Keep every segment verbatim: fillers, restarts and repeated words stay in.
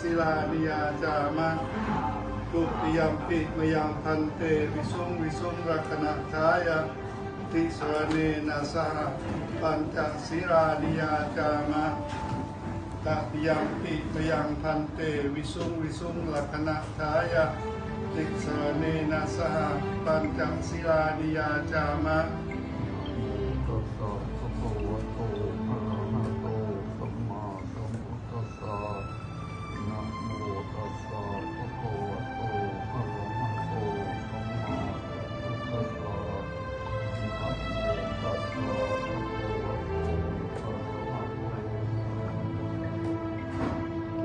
sīlāni yācāma. Dutiyampi mayaṃ bhante visuṃ visuṃ rakkhaṇatthāya tisaraṇena saha pañca sīlāni yācāma. Tatiyampi mayaṃ bhante visuṃ visuṃ rakkhaṇatthāya tisaraṇena saha pañca sīlāni yācāma. Tassa bhagavato arahato sammāsambuddhassa. Namo tassa bhagavato arahato sammāsambuddhassa. Namo tassa bhagavato arahato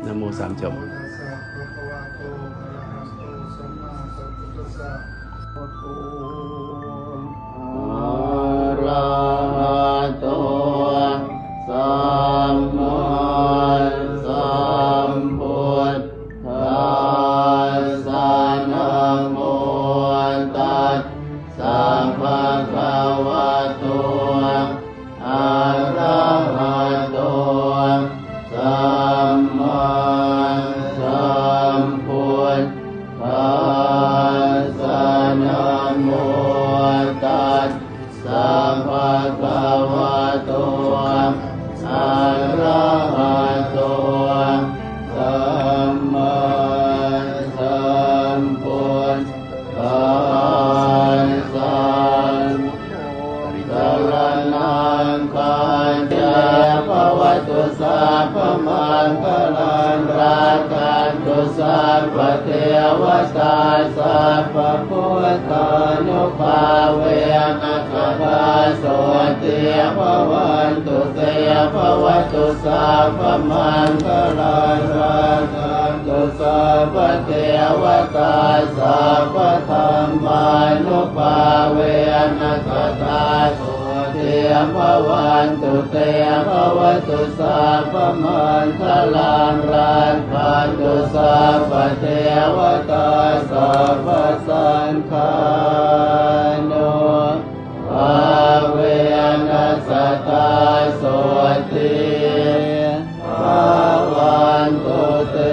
Namo สามจบ Namo tassa bhagavato arahato sammāsambuddhassa. Arahato sammāsambuddhassa. Namo tassa bhagavato arahato sammāsambuddhassa. Namo tassa bhagavato arahato sammāsambuddhassa. Saraṇaṃ gacchāmi. Bhavatu sabbamaṅgalaṃ, rakkhantu sabbadevatā, sabbabuddhānubhāvena sadā sotthī bhavantu te. Bhavatu sabbamaṅgalaṃ, rakkhantu sabbadevatā, sabbadhammānubhāvena sadā sotthī bhavantu te. Bhavatu sabbamaṅgalaṃ, rakkhantu sabbadevatā, sabbasaṅghānubhāvena sadā sotthī bhavantu te.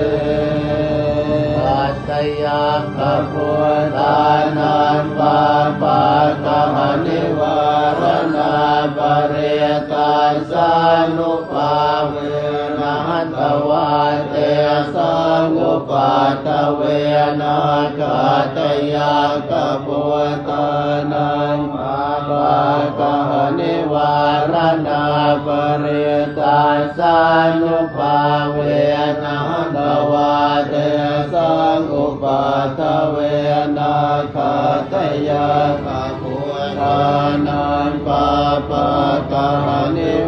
Khattayakkhabhūtānaṃ pāpaggahanivāraṇā, parittassānubhāvena hantvā tesaṃ upaddave. Nakkhattayakkhabhūtānaṃ pāpaggahanivāraṇā, parittassānubhāvena hantvā tesaṃ upaddave. Nakkhattayakkhabhūtānaṃ pāpaggahanivāraṇā,